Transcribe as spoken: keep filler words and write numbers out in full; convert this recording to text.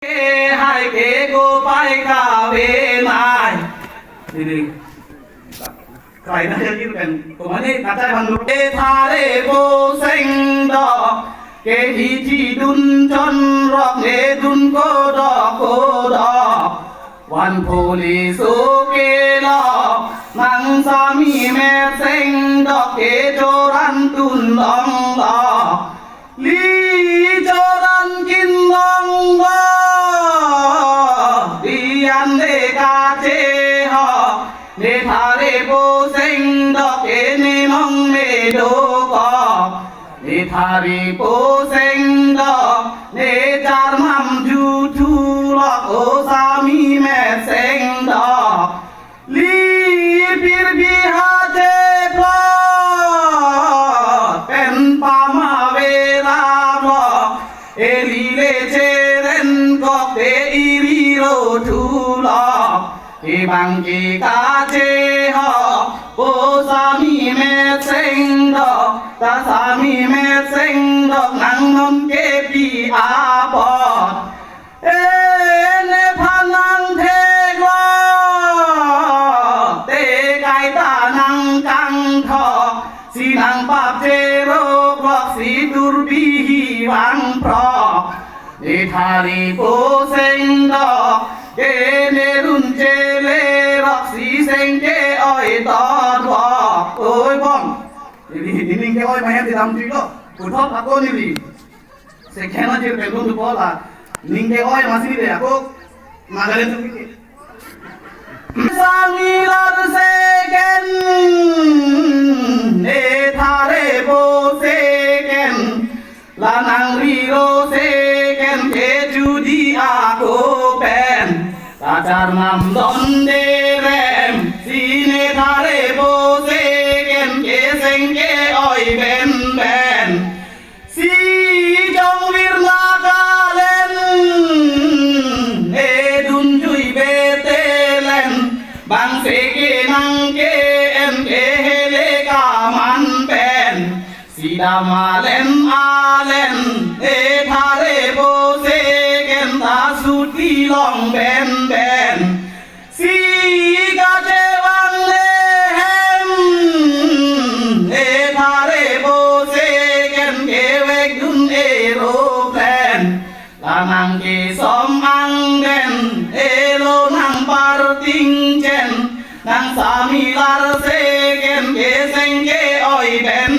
Ke hai ke ko pai kave nai. Ini. Krai na jadi pen. Komane kachai bang. Ethare poseng dok. Ke hiji dun chonrok ne dun kodok kodok. Van police okelo. Nang sami metseng dok ke choran tun long lo. Li choran kin long lo. Li an de kache ho. Nethare poseng dok ke ne nong me do ko. Nethare poseng dok. Ne charmam juthu lo ko sami metseng dok. Li pirbi ha cheplo, pen pama vera lo, eli le cheren kok te iri ro thulo, kebang ke kache ho, ko sami metseng dok, ta sami metseng dok, nang non ke pi apot. Ene phanang thek lo, te kaita nang kangthok, si nang pap cherok lok si turbi hi vang prok. Nethare poseng dok, ke ne run chele rok si seng ke-oi tot vok. Oi bong. Ini, ini ke-oi mayan di dam tuilo. Puthot ako nili. Second aja pen dun bola. Ning ke-oi masi nile ako Nagaland song ke. Sami lar second, nethare poseng, la nang riro second ke judi ako pen. Kachar nam don derem, si nethare poseng ke seng ke-oi ben ben. Si jong vir Nagaland, edun jui betelen, bang se ke nang ke en ke hele kaman pen. Si dam alen alen, nethare poseng ta suti long ben ben. Si kachevang le hem, nethare poseng kevek dun aeroplane. La nang kesom angden, elo nang parting chen, nang sami lar second ke seng ke-oi ben